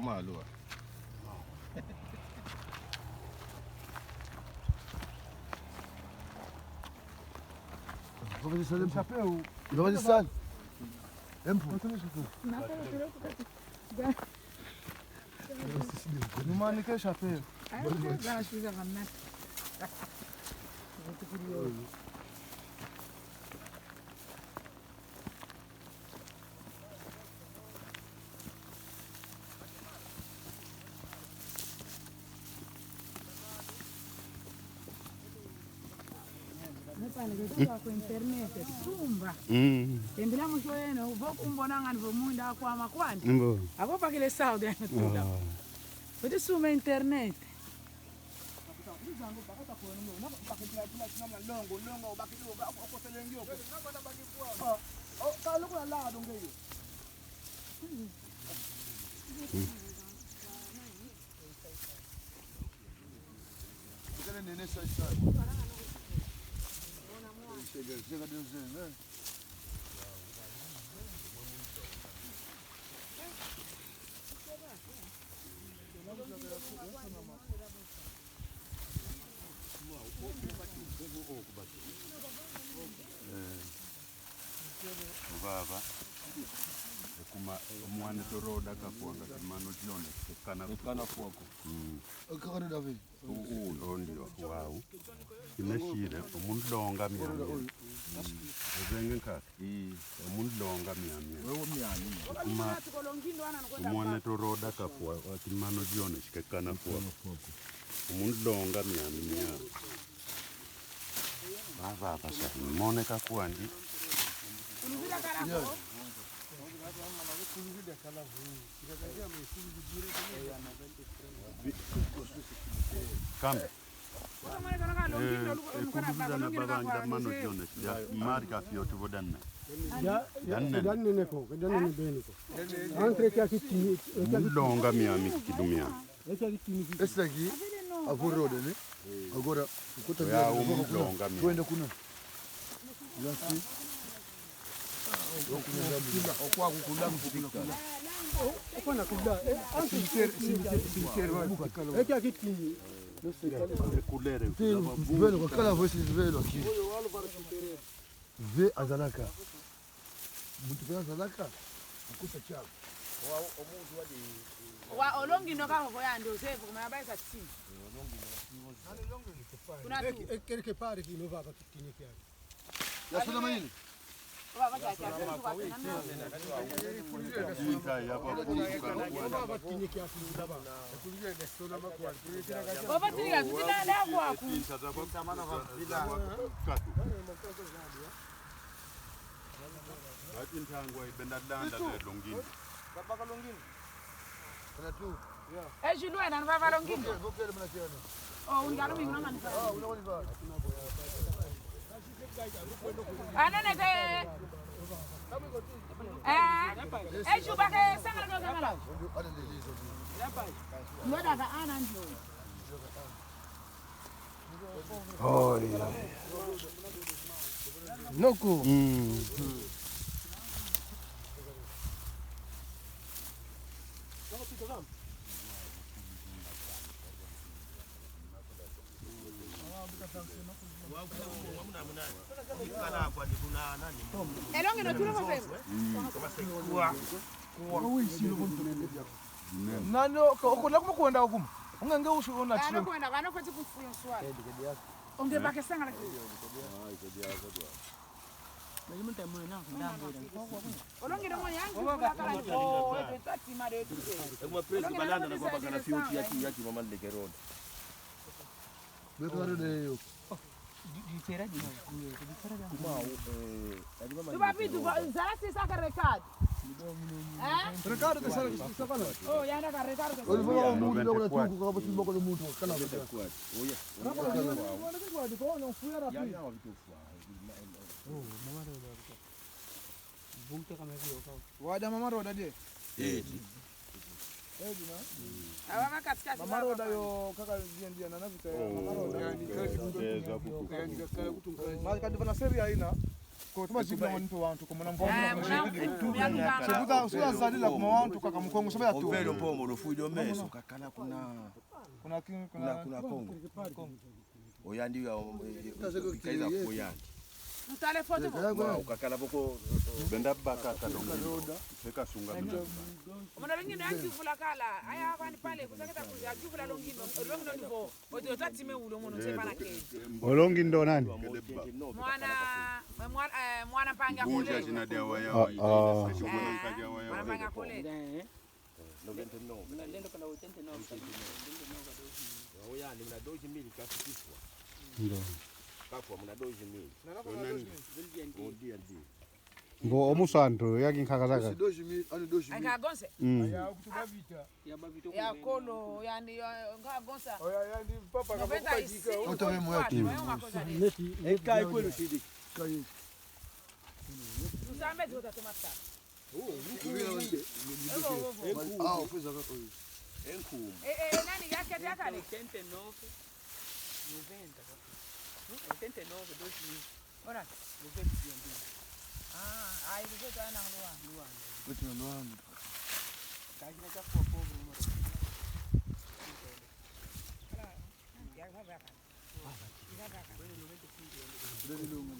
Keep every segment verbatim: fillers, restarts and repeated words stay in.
Malo. Vamos deixar ele chapéu. Vamos deixar. Em. Não, não, não, não. Não, não, não, não. Não, não, não, não. Mupana ketoka ku internet, sumba. Mm. Tembela mutu yeno, vo kumbonanga ni vo munda kwa makwani. Mbo. Avo bakile Saudi ya tuda. Ah. Kuti sumba internet. Vava. Ekuma, o mwana eto roda kakwanga kimano kione, ekana. Ekana kwako. Mm. Ekana David. U, u, ndo ndio, wau. Imesire, o muntu longa miami. Ozenge nkaka. O muntu longa miami. Wewe miami. Kuma, o mwana eto roda kafwa, wa kimano kione, kikekana kwako. O muntu longa miami, miami. Vava, vava, sa, moneka kwandi. Kambe. Eh, e kuluza na bavanga mano kione, ya, mari ka fioti vo danna. Ya, ya, danna. Danna ne ko, danna ne beni ko. Entre kia kiti, kia kiti. Mulonga miami kidumia. Kia kiti ni kiti. Esta aqui, a vorode, né? Agora, enquanto ya, a mulonga miami. Tuende kuna. Okwa kukula mfika. Okwa na kula. Eh, anti. Cimetière, cimetière, cimetière, ouais. Eki akiti. Kulere. Velo, kwa kala voice velo aqui. Ve azalaka. Muntu pe azalaka. Akosa chao. Wa, o muntu wa di. Wa, olongi no ka vo yandi, ozevo, kuma ya baisa ti. Kuna tu. Eki, eki, quelque part, qui ne va pas tenir. Ya sona mayini. Baba tika, tutina da kwaku. Ati ntangwa ibenda landa le longini. Babaka longini. Kuna tu. E Julu ena ni vava longini. Vokele, vokele mwana tiana. Oh, ungaro mingi nanga ni vava. Ah, unanga ni vava. Anene te. Eh, e Juba ke sangala ke sangala. Ngoda ka ana ndio. Oh, yeah. Noko. Mm. Elongi no tulo mapema. Nani o, o, okona kuma kwenda kuma? Unga nge usu ona. Ano chilo kwenda, ano fati kufuyo swala. Onge bakesanga la ki. Olongi no mwana yangu, kuna kala. Oh, eto tati ma de tuke. Ekuma president balanda na kwa bakala fioti ya ki, ya ki mama lekeroda. Bekarada yo. Di, di tera di na, di, di tera di na. Kuma, eh, adi mama. Tuba pitu, zala si saka recado. Eh? Recado ke sala, sala. Oh, ya na ka recado ke sala. Olivua muntu na kuna tuku, kaka basi mboko muntu, kana. Oh, ya. Kaka basi mboko muntu, kana. Oh, mama. Wada mama roda de. Eh. Eh, dina. Awa makatikati. Mama roda yo kaka dia dia na na vita. Oh. Mama roda. Eza kutu. Mas kadi vana série aina. Ko tuba zibila mpe wantu ko muna mvua. Eh, muna mvua. Sebuta sula zadila kuma wantu kaka Mukongo soba ya tu. Ovelo mpo mo lufuido meso kakala kuna Kuna kin kuna kuna kuna Kongo. Oyandi ya kaiza ko yandi. Mutale foto vo. Wa ukakala boko Benda baka kalonga. Teka sunga mina. Muna longi no yanki vula kala. Aya vani pale kuzaketa kuya kivula longi no. Longi no nivo. Oti ota time ulo mono se bana ke. Olongi ndo nani? Mwana mwana eh, mwana mpangi Bunja akole. Jina dia waya Ah, waya. ah. Sio mwana mpangi ya waya Mwana waya. Mpangi akole. Noventa e nove. Nalendo kana oitenta e nove. Oyandi muna dois mil kafikiswa. Ndo. Kafwa muna dois mil. Zildi andi. Odi andi. Mbo omusantu yaki nkaka zaka. Dois mil, ano dois mil. Anga gonse. Mm. Ya kutuba vita. Ya bavito. Ya kolo yani ya nga gonsa. Oya yandi papa kama Noventa e cinco. Oto we mwatu. Mwa koza ni. Eka ikwelo sidi. Kayi. Musambe zota tomata. Evo evo. Enkumu. Ah, ofeza ka oyo. Enkumu. Eh eh nani yake yake ni. Oitenta e nove. Noventa. Oitenta e nove, dois mil. Ora. Noventa e nove. Ah, ai kuzota na ngwa. Wetu na Luanda. Kajina cha kwa pobre moro. Ya baba kana. Ndani lungu.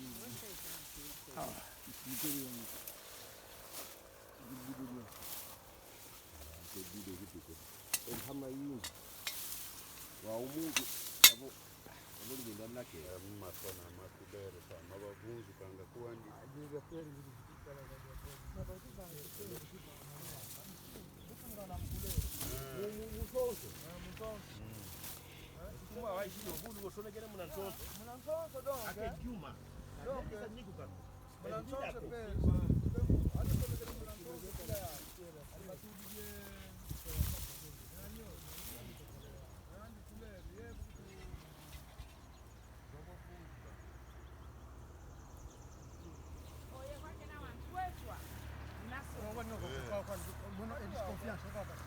Ah, mikeli yangu. Ntama yingi. Wa umuntu abo abo ngenda nake. Masona makubere sa mabavunzu kanga kwandi. Kuma waishilo vulu osonekene muna nsonso. Muna nsonso donc. Ake juma. Donc, muna nsonso pe.